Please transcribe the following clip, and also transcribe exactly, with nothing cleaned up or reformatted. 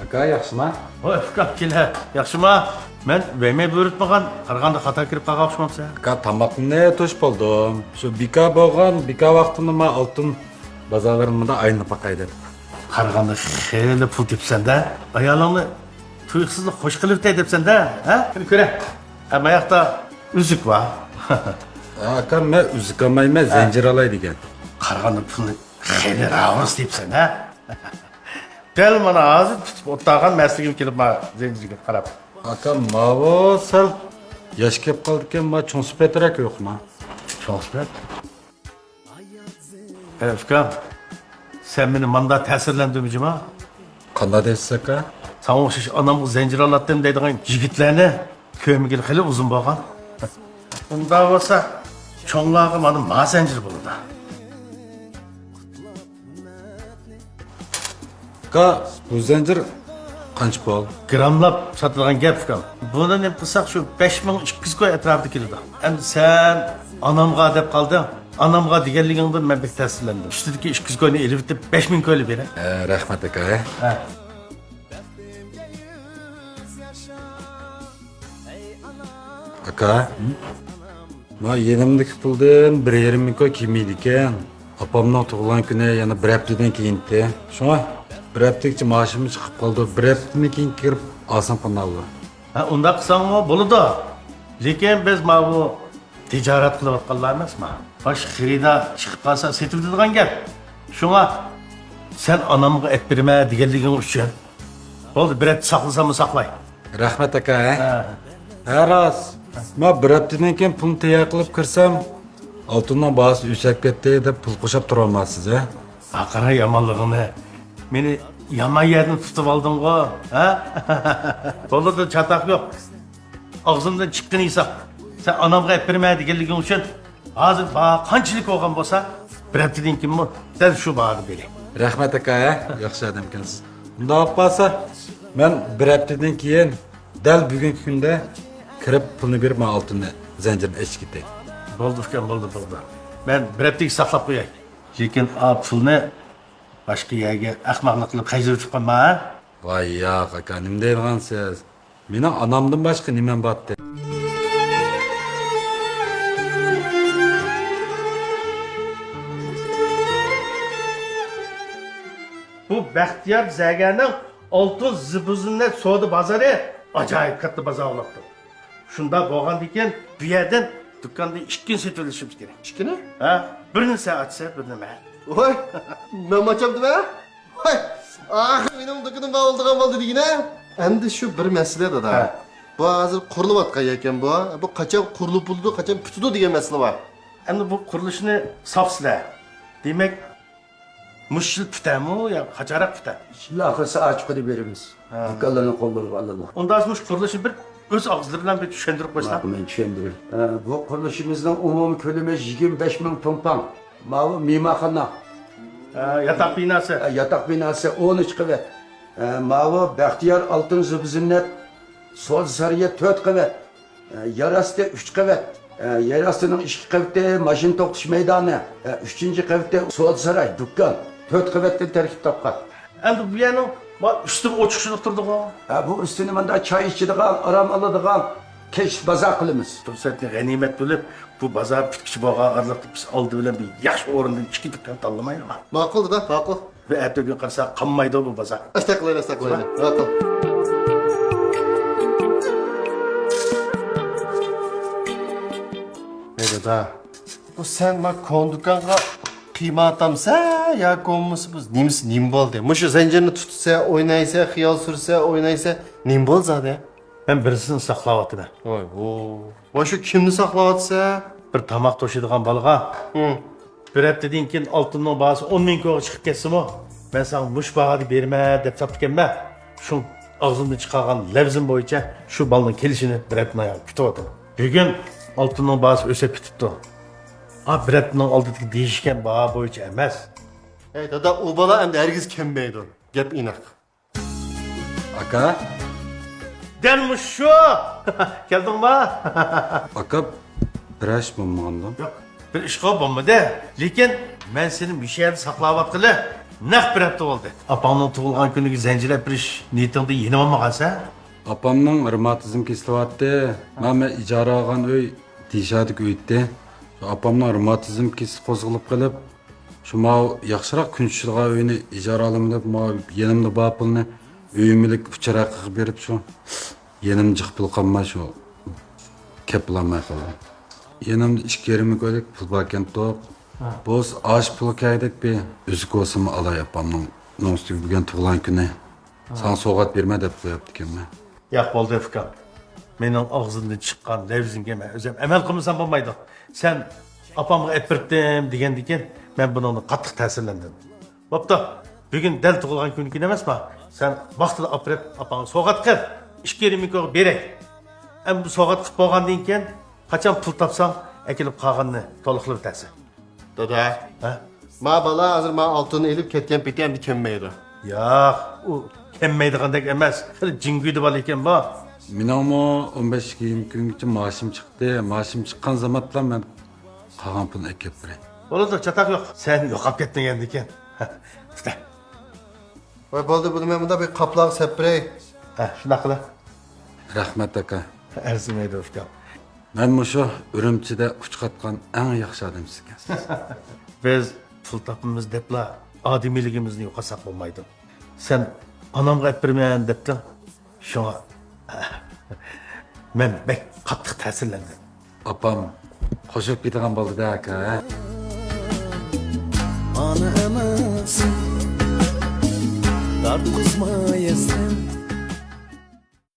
ئاكا، ياخشىما؟ ۋاي ئۇكام، كېلە، ياخشىما؟ مەن ۋەيمەي بۇيرۇتمىغان، قارىغاندا خاتا كىرىپ قالغان ئوخشىمامسەن؟ ئاكا، تاماقنى توشۇپ بولدۇم. شۇ بىكار بولغان، بىكار ۋاقتىمدا ما ئالتۇن بازارلىرىنى مۇنداق ئايلىنىپ باقاي دەپ. قارىغاندا خېلى پۇل تېپىسەن-دە. ئايالىڭنى تۇيۇقسىزلا خوش قىلىۋېتەي دەپسەن-دە، ھە؟ قېنى كۆرە. ھە، ماياقتا ئۈزۈك بار. ئاكا، مەن ئۈزۈك ئالمايمەن، ھە، زەنجىر ئالاي دېگەن. قارىغاندا پۇلنى خېلى راۋۇرۇس دەيسەن، ھە؟ دەل مانا ھازىر تۇتۇپ ئولتۇرغان مەسلىكىم كېلىپ، ما زەنجىرگە قاراپ. ئاكا، ماۋۇ سەل ياش كەپ قالدىكەن، ما چوڭ سۈپەترەك يوقما؟ چوڭ سۈپەت؟ ھە، ئۇكام، سەن مېنى ماندا تەسىرلەندۈرمە جۇما. قانداق دەيسىز، ئاكا؟ ساڭا ئوخشاش ئانامغا زەنجىر ئالاتتىم دەيدىغان يىگىتلەرنى كۆرمىگىلى خېلى ئۇزۇن بولغان. ئۇنداق بولسا، چوڭلارغا مانا ما زەنجىر بولىدۇ. ئاكا، بۇ زەنجىر قانچە پۇل؟ گىراملاپ ساتىدىغان گەپ، ئۇكام. بۇنى نېمە قىلساق، شۇ بەش مىڭ ئىككى يۈز كوي ئەتراپىدا كېلىدۇ. ئەمدى سەن ئانامغا دەپ قالدىڭ. ئانامغا دېگەنلىكىڭدىن مەن بەك تەسىرلەندىم. ئۈستىدىكى ئىككى يۈز كوينى ئېلىۋېتىپ، بەش مىڭ كوي ئېلىپ بېرەي. ئە، رەھمەت، ئاكا. ھە. ئاكا، ما يېنىمدىكى پۇلدىن بىر يېرىم مىڭ كوي كېمىيدىكەن. ئاپامنىڭ تۇغۇلغان كۈنى يەنە بىر ھەپتىدىن كېيىنتى. شۇڭا بىر ھەپتىگىچە مائاشىممۇ چىقىپ قالىدۇ. بىر ھەپتىدىن كېيىن كىرىپ ئالسام قانداق بولىدۇ؟ ھە، ئۇنداق قىلساڭمۇ بولىدۇ. لېكىن بىز ماۋۇ تىجارەت قىلىۋاتقانلار ئەمەسما. باشقا خېرىدار چىقىپ قالسا سېتىۋېتىدىغان گەپ. شۇڭا سەن ئانامغا ئەپ بېرىمەن دېگەنلىكىڭ ئۈچۈن. بولدى، بىر ھەپتە ساقلىساممۇ ساقلاي. رەھمەت، ئاكا، ھە؟ ھە. ھە، راست. ما بىر ھەپتىدىن كېيىن پۇلنى تەييار قىلىپ كىرسەم، ئالتۇننىڭ باھاسى ئۆسۈپ كەتتى دەپ پۇل قوشاپ تۇرالمايسىز، ھە؟ ھە، قارا يامانلىقىنى. مېنى يامان يەردىن تۇتۇپ ئالدىڭغۇ، ھە؟ بولىدۇ، چاتاق يوق. ئاغزىمدىن چىققىنى ھېساب. سەن ئانامغا ئەپ بېرىمەن دېگەنلىكىڭ ئۈچۈن ھازىر باھا قانچىلىك بولغان بولسا، بىر ھەپتىدىن كېيىنمۇ دەل شۇ باھادا بېرەي. رەھمەت، ئاكا، ھە؟ ياخشى ئادەمكەنسىز. ئۇنداق بولۇپ قالسا، مەن بىر ھەپتىدىن كېيىن دەل بۈگۈنكى كۈندە كىرىپ پۇلنى بېرىپ، مەن ئالتۇننى، زەنجىرنى ئېچىپ كېتەي. بولدى ئۇكام، بولدى، بولدى. مەن بىر ھەپتىگە ساقلاپ قوياي. لېكىن ئا پۇلنى باشقا يەرگە ئەخمەقلىق قىلىپ خەجلىۋېتىپ قالما، ھە؟ ۋاي ياق، ئاكا، نېمە دەيدىغانسىز؟ مېنىڭ ئانامدىن باشقا نېمەم بارتى؟ بۇ بەختىيار زەگەرنىڭ ئالتۇن زىبۇزىننەت سودا بازىرى ئاجايىپ كاتتا بازار بولاپتۇ. شۇنداق بولغاندىكىن بۇ يەردىن دۇكاندىن ئىككىنى سېتىۋېلىشىمىز كېرەك. ئىككىنى؟ ھە، بىرنى سەن ئاچىسەن، بىرنى مەن. ۋاي، مەنمۇ ئاچامدىمەن؟ ۋاي، ئاخىرى مېنىڭ دۇكىنىم بار بولىدىغان بولدى دېگىنە. ئەمدى شۇ بىر مەسىلە، دادا. ھە. بۇ ھازىر قۇرۇلۇۋاتقان ئىكەن بۇ. بۇ قاچان قۇرۇلۇپ بولىدۇ، قاچان پۈتىدۇ دېگەن مەسىلە بار. ئەمدى بۇ قۇرۇلۇشىنى ساپسىلە. دېمەك، مۇشۇ يىل پۈتەرمۇ يا قاچانراق پۈتەر؟ يىل ئاخىرسى ئاچىقىنى بېرىمىز. ھە. دۇكانلارنىڭ قوللىرىغا ئالىدۇ. ئۇنداق بولسا مۇشۇ قۇرۇلۇشنى بىر ئۆز ئاغزىلىرى بىلەن بىر چۈشەندۈرۈپ قويسا. ماقۇل، مەن چۈشەندۈرەي. ھە، بۇ قۇرۇلۇشىمىزنىڭ ئومۇمىي كۆلىمى يىگىرمە بەش مىڭ توڭپاڭ. ماۋۇ مېھمانخانا. ھە، ياتاق بىناسى. ھە، ياتاق بىناسى ئون ئۈچ قەۋەت. ھە، ماۋۇ بەختىيار ئالتۇن زىبۇزىننەت سودا سارىيى تۆت قەۋەت. ئە، يەر ئاستى ئۈچ قەۋەت. ئە، يەر ئاستىنىڭ ئىككى قەۋىتى ماشىنا توختىتىش مەيدانى. ئە، ئۈچىنچى قەۋىتى سودا ساراي، دۇكان. تۆت قەۋەتتىن تەركىب تاپقان. ئەمدى بۇ يەرنىڭ ما ئۈستىمۇ ئوچۇق-چوچۇق تۇرىدىغۇ؟ ھە، بۇ ئۈستىنى مۇنداق چاي ئىچىدىغان، ئارام ئالىدىغان، كەچلىك بازار قىلىمىز. پۇرسەتنى غەنىيمەت بىلىپ، بۇ بازار پۈتكۈچە بولغان ئارىلىقتا بىز ئالدى بىلەن بىر ياخشى ئورۇندىن ئىككى دۇكان تاللىمايلىما؟ ماقۇل، دادا، ماقۇل. بىر ئەتىگۈن قارىساق قالمايدۇ بۇ بازار. ئەستەغپۇرۇللا، ئەستەغپۇرۇللا. ھە. ھاقىل. ھەي دادا، بۇ سەن ما كونا دۇكانغا قىيما ئاتامسەن ياكى بولمىسا بۇ نېمىسى نېمە بولدى؟ مۇشۇ زەنجىرنى تۇتسا، ئوينايسەن، خىيال سۈرسە، ئوينايسەن، نېمە بولدى زادى؟ مەن بىرسىنى ساقلاۋاتىمەن. ۋاي، ھو. ۋاي، شۇ كىمنى ساقلاۋاتىسەن؟ بىر تاماق توشۇيدىغان بالىغا. ھە. بىر ھەپتىدىن كېيىن ئالتۇننىڭ باھاسى ئون مىڭ كويغا چىقىپ كەتسىمۇ، مەن ساڭا مۇشۇ باھادا بېرىمەن دەپ ساپتىكەنمەن. شۇ ئاغزىمدىن چىقارغان لەۋزىم بويىچە شۇ بالىنىڭ كېلىشىنى بىر ھەپتىدىن ئاياغ كۈتۈۋاتىمەن. بۈگۈن ئالتۇننىڭ باھاسى ئۆسۈپ كېتىپتۇ. ئا، بىر ھەپتىنىڭ ئالدىدىكى دېيىشكەن باھا بويىچە ئەمەس. ھەي دادا، ئۇ بالا ئەمدى ھەرگىز كەلمەيدۇ. گەپ ئېنىق. ئاكا. دەل مۇشۇ! كەلدىڭما؟ ئاكا، بىر ئىش بولمىغاندۇ؟ ياق، بىر ئىشقا بولمىدى. لېكىن مەن سېنى مۇشۇ يەردە ساقلاۋاتقىلى نەق بىر ھەپتە بولدى. ئاپاڭنىڭ تۇغۇلغان كۈنىگە زەنجىرەپ بېرىش نىيىتىڭدىن يېنىۋالمىغانسەن؟ ئاپامنىڭ رېماتىزم كېسىلىۋاتتى. مانا مەن ئىجارە ئالغان ئۆي دىشادىكى ئۆيتتى. شۇ ئاپامنىڭ رېماتىزم كېسىلى قوزغىلىپ قېلىپ، شۇ ماۋۇ ياخشىراق كۈن چۈشىدىغان ئۆينى ئىجارە ئالىمەن دەپ، ماۋۇ يېنىمدا بار پۇلنى ئۆيۈملۈك ئۇچار ھەققىگە بېرىپ، شۇ يېنىمدا جىق پۇل قالماي، شۇ كەپ بولالماي قالدىم. يېنىمدا ئىككى يېرىم مىڭ كويلۇق پۇل باركەنتۇق. ھە. بولسا ئاشۇ پۇل كەيدەك بىر ئۈزۈك بولسىمۇ ئالاي ئاپامنىڭ. ئۇنىڭ ئۈستىگە بۈگۈن تۇغۇلغان كۈنى. ھە. ساڭا سوۋغات بېرىمەن دەپ قويۇپتىكەنمەن. ياق، بولدى ئۇكام. مېنىڭ ئاغزىمدىن چىققان لەۋزىمگە مەن ئۆزۈم ئەمەل قىلمىسام بولمايدۇ. سەن ئاپامغا ئەپ بېرىپتىم دېگەندىكىن مەن بۇنىڭدىن قاتتىق تەسىرلەندىم. بوپتۇ، بۈگۈن دەل تۇغۇلغان كۈنكىن ئەمەسما؟ سەن ۋاقتىدا ئاپىرىپ ئاپاڭغا سوۋغات قىل. ئىككى يېرىم مىڭ كويغا بېرەي. ئەمدى بۇ سوۋغات قىلىپ بولغاندىن كېيىن قاچان پۇل تاپساڭ ئەكېلىپ قالغىنىنى تولۇقلىۋېتەرسەن. دادا، ھە؟ ما بالا ھازىر ما ئالتۇننى ئېلىپ كەتكەن پېتى ئەمدى كەلمەيدۇ. ياق، ئۇ كەلمەيدىغاندەك ئەمەس. خېلى جىڭگۈيدە بالا ئىكەن بۇ. مېنىڭمۇ ئون بەش يىگىرمە كۈنگىچە مائاشىم چىقتى. مائاشىم چىققان زامانلا مەن قالغان پۇلنى ئەكەپ بېرەي. بولىدۇ، چاتاق يوق. سەن يوقاپ كەتمىگەندىكىن. ۋاي بولدى، بۇنى مەن مۇنداق بىر قاپلارغا سەپ بېرەي. ھە، شۇنداق قىلە. رەھمەت، ئاكا. ئەرزىمەيدۇ، ئۇكام. مەن مۇشۇ ئۈرۈمچىدە ئۇچقاتقان ئەڭ ياخشى ئادەم سىز ئىكەنسىز. بىز پۇل تاپىمىز دەپلا ئادىمىيلىكىمىزنى يوقاتساق بولمايدۇ. سەن ئانامغا ئەپ بېرىمەن دەپتىڭ. شۇڭا مەن بەك قاتتىق تەسىرلەندىم. ئاپام قوشۇلۇپ كېتىدىغان بولدى-دە، ئاكا، ھە؟ ئانا ئەمەس، تارتقۇزمايسەن.